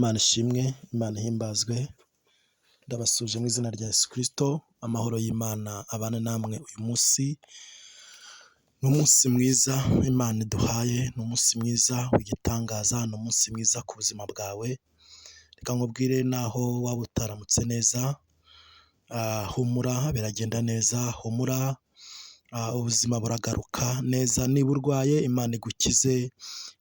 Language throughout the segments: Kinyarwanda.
Imana ishimwe, Imana ihimbazwe, ndabasuhuje mu izina rya Yesu Kristo, amahoro y'Imana abane namwe uyu munsi, ni umunsi mwiza Imana iduhaye, ni umunsi mwiza w'igitangaza, ni umunsi mwiza ku buzima bwawe, reka nkubwire naho waba utaramutse neza, humura biragenda neza, humura ubuzima buragaruka neza, niba urwaye Imana igukize,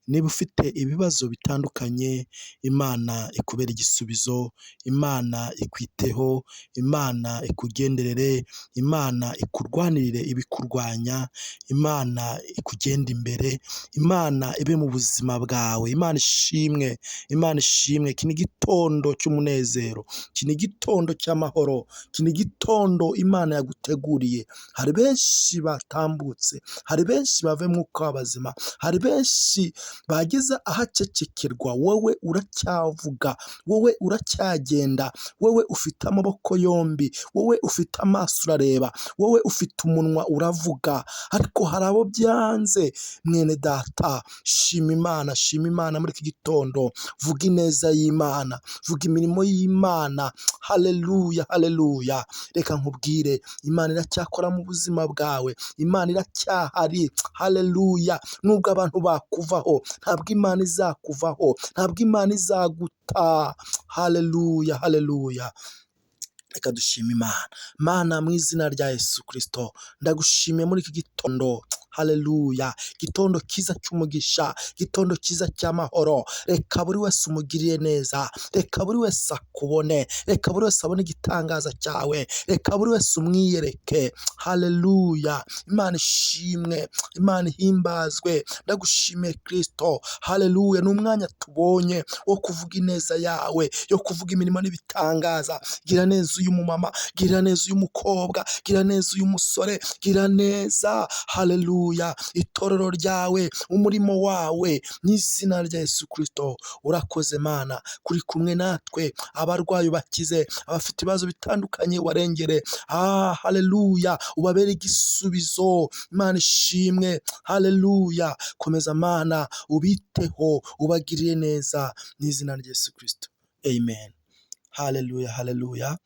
niba ufite ibibazo bitandukanye Imana ikubere igisubizo, Imana ikwiteho, Imana ikugenderere, Imana ikurwanirire ibikurwanya, Imana ikugende imbere, Imana ibe mu buzima bwawe, Imana ishimwe, Imana ishimwe, iki ni igitondo cy'umunezero, iki ni igitondo cy'amahoro, iki ni igitondo Imana yaguteguriye, hari benshi batambutse, hari benshi bavuye mu mwuka w'abazima, hari benshi bageze ahacecekerwa, wowe uracyavuga, wowe uracyagenda, wowe ufite amaboko yombi, wowe ufite amaso urareba, wowe ufite umunwa uravuga, ariko hari abo byanze. Mwene data, shima Imana, shima Imana muri iki gitondo, vuga ineza y'Imana, vuga imirimo y'Imana, haleluya, haleluya. Reka nkubwire, Imana iracyakora mu buzima bwawe, Imana iracyahari, haleluya. Nubwo abantu bakuvaho, ntabwo Imana izakuvaho, ntabwo Imana izaguta, haleluya, haleluya. Reka dushime Imana. Mana, mu izina rya Yesu Kristo, ndagushimiye muri iki gitondo, haleluya, igitondo cyiza cy'umugisha, igitondo cyiza cy'amahoro. Reka buri wese umugirire neza, reka buri wese akubone, reka buri wese abone igitangaza cyawe, reka buri wese umwiyereke, haleluya. Imana ishimwe, Imana ihimbazwe, ndagushimiye Kristo, haleluya. Ni umwanya tubonye wo kuvuga ineza yawe, yo kuvuga imirimo n'ibitangaza. Gira neza uyu mumama, gira neza uyu mukobwa, gira neza uyu musore, gira neza, haleluya, itorero ryawe, umurimo wawe, mu izina rya Yesu Kristo. Urakoze Mana, kuri kumwe natwe, abarwayi ubakize, abafite ibibazo bitandukanye warengere, haleluya, ubabere igisubizo. Imana ishimwe, haleluya. Komeza Mana, ubiteho, ubagirire neza, mu izina rya Yesu Kristo, amen. Haleluya, haleluya.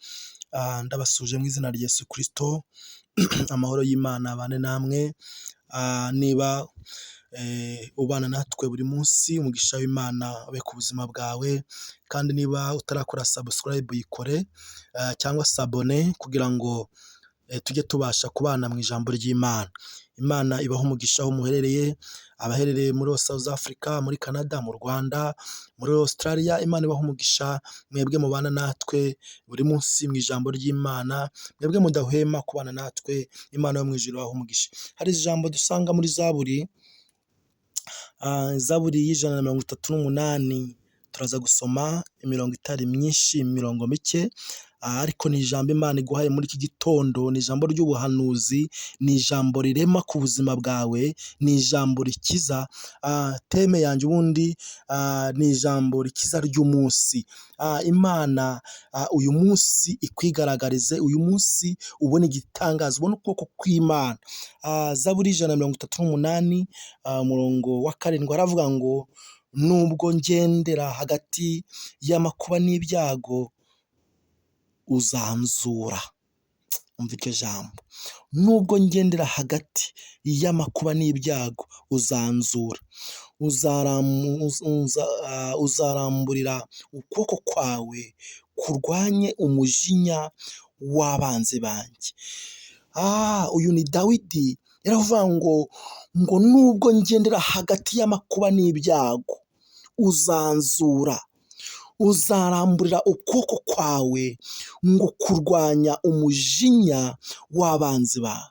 Ndabasuhuje mu izina rya Yesu Kristo, amahoro y'Imana abane namwe. Niba ubana natwe buri munsi, umugisha w'Imana ube ku buzima bwawe, kandi niba utarakora subscribe uyikore cyangwa s'abonner kugira ngo tujye tubasha kubana mu ijambo ry'Imana. Imana ibahe umugisha aho muherereye, abaherereye muri South Africa, muri Canada, mu Rwanda, muri Australia, Imana ibahe umugisha mwebwe mubana natwe buri munsi mu ijambo ry'Imana, mwebwe mudahwema kubana natwe, Imana yo mu ijuru ibahe umugisha. Hari ijambo dusanga muri Zaburi, Zaburi y'138, turaza gusoma imirongo itari myinshi, imirongo mike, ariko ni ijambo Imana iguhaye muri iki gitondo, ni ijambo ry'ubuhanuzi, ni ijambo rirema ku buzima bwawe, ni ijambo rikiza. Thème yanjye ubundi ni ijambo rikiza ry'umunsi. Imana uyu munsi ikwigaragarize, uyu munsi ubone igitangaza, ubone ukuboko kw'Imana. Zaburi y'138, umurongo wa 7 aravuga ngo: nubwo ngendera hagati y'amakuba n'ibyago, uzanzura. Umva iryo jambo, nubwo ngendera hagati y'amakuba n'ibyago, uzanzura, uzaramburira ukuboko kwawe kurwanye umujinya w'abanzi banjye. Uyu ni Dawidi, yaravuga ngo nubwo ngendera hagati y'amakuba n'ibyago, uzanzura, uzaramburira ukuboko kwawe ngo kurwanya umujinya w'abanzi bawe.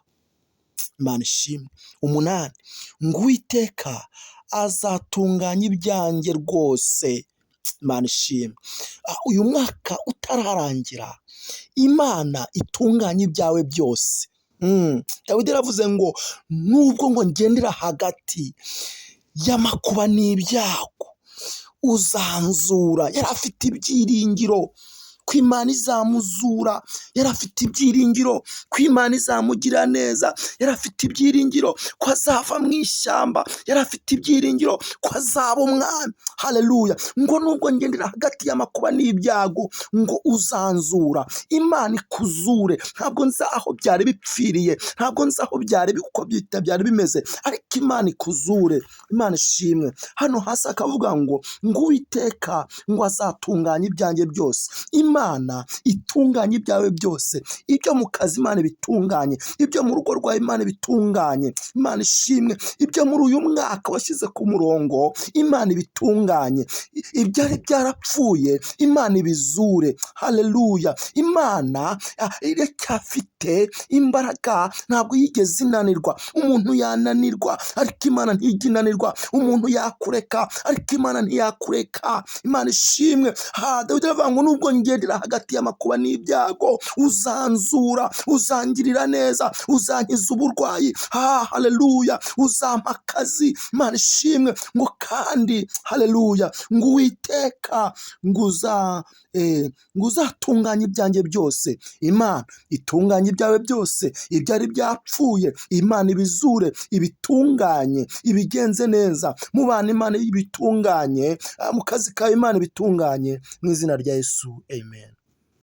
Imana ishimwe. 8, ngo Uwiteka azatunganya ibyanjye rwose. Imana ishimwe. Uyu mwaka utararangira, Imana itunganye ibyawe byose. Dawidi yaravuze ngo nubwo ngo ngendera hagati y'amakuba n'ibyago, uzanzura. Yari afite ibyiringiro. ko Imana izamuzura, yari afite ibyiringiro ko Imana izamugirira neza, yari afite ibyiringiro ko azava mu ishyamba, yari afite ibyiringiro ko azaba umwami. Haleluya! Ngo nubwo ngendera hagati y'amakuba n'ibyago, ngo uzanzura. Imana ikuzure. Ntabwo nzi aho byari bipfiriye, ntabwo nzi aho byari uko byari bimeze, ariko Imana ikuzure. Imana ishimwe. Hano hasi akavuga ngo Uwiteka ngo azatunganya ibyanjye byose. Imana itunganye ibyawe byose, ibyo mu kazi Imana ibitunganye, ibyo mu rugo rwawe Imana ibitunganye. Imana ishimwe. Ibyo muri uyu mwaka washyize ku murongo Imana ibitunganye, ibyari byarapfuye Imana ibizure. Haleluya! Imana iracyafite imbaraga, ntabwo yigeze inanirwa. Umuntu yananirwa ariko Imana ntijya inanirwa. Umuntu yakureka ariko Imana ntiyakureka. Imana ishimwe. Dawidi aravuga ngo nubwo ngendera hagati y'amakuba n'ibyago, uzanzura, uzangirira neza, uzankiza uburwayi. Haleluya! Uzampa akazi. Imana ishimwe. Ngo kandi haleluya, ngo Uwiteka ngo uzatunganye ibyanjye byose. Imana itunganye ibyawe byose, ibyari byapfuye Imana ibizure, ibitunganye, ibigenze neza. Mu bana Imana ibitunganye, mu kazi kawe Imana ibitunganye, mu izina rya Yesu, amen.